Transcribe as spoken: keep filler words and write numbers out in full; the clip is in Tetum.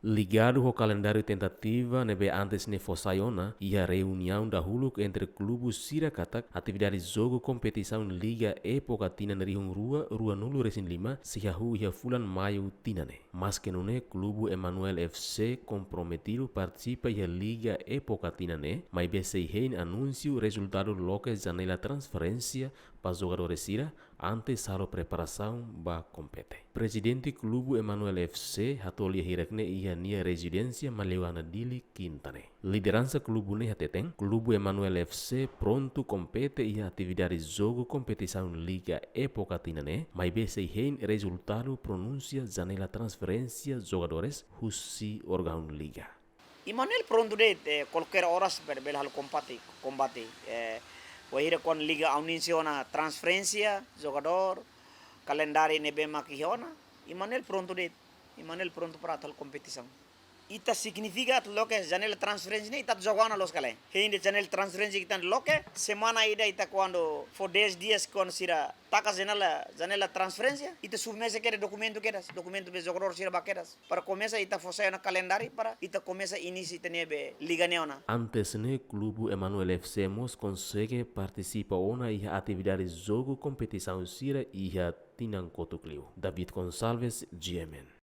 Ligadu ho kalendáriu tentativa ne'ebé antes ne'e fó sai ona, iha reuniaun dahuluk entre klubu sira katak atividade jogu kompetisaun Liga époka tinan rihun rua, rua nulu resin lima, sei hahú iha fulan Maiu tinan ne'e. Maske nune'e klubu Emanuel F C komprometidu partisipa iha Liga époka tinan ne'e, maibé sei hein anúnsiu rezultadu loke janela transferénsia ba jogadór sira, antes halo preparasaun ba kompete. Prezidente klubu Emanuel F C hato'o lia hirak ne'e iha nia rezidénsia Maliuana Dili, Kinta ne'e. Lideransa klubu ne'e hateten, klubu Emanuel F C prontu kompete iha atividade jogu kompetisaun Liga époka tinan ne'e, maibé sei hein rezultadu pronúnsia janela transferénsia jogadores husi órgaun Liga. Emanuel prontu de'it, eh, kualkér oras bele, bele halo kombate, kombate. Eh, wainhira kuandu Liga anúnsia ona transferénsia jogadór, kalendáriu ne'ebé mak iha ona, Emanuel prontu de'it. Emanuel prontu para atu halo kompetisaun. Ita signifika atu loke janela transferénsia ne'e ita atu joga ona loos ka lae. Hein de'it janela transferénsia ita loke, semana ida ita kuandu fó dez dias kuandu sira taka janela, janela transferénsia, ita submete kedas dokumentu kedas, dokumentu be jogadór sira ba kedas. Para komesa ita fó sai ona kalendáriu para ita komesa inisia ita-nia be Liga ne'e ona. Antes ne'e klubu Emanuel F C mós konsege partisipa ona iha atividade jogu kompetisaun sira iha tinan kotuk liu. David Gonçalves, G M N.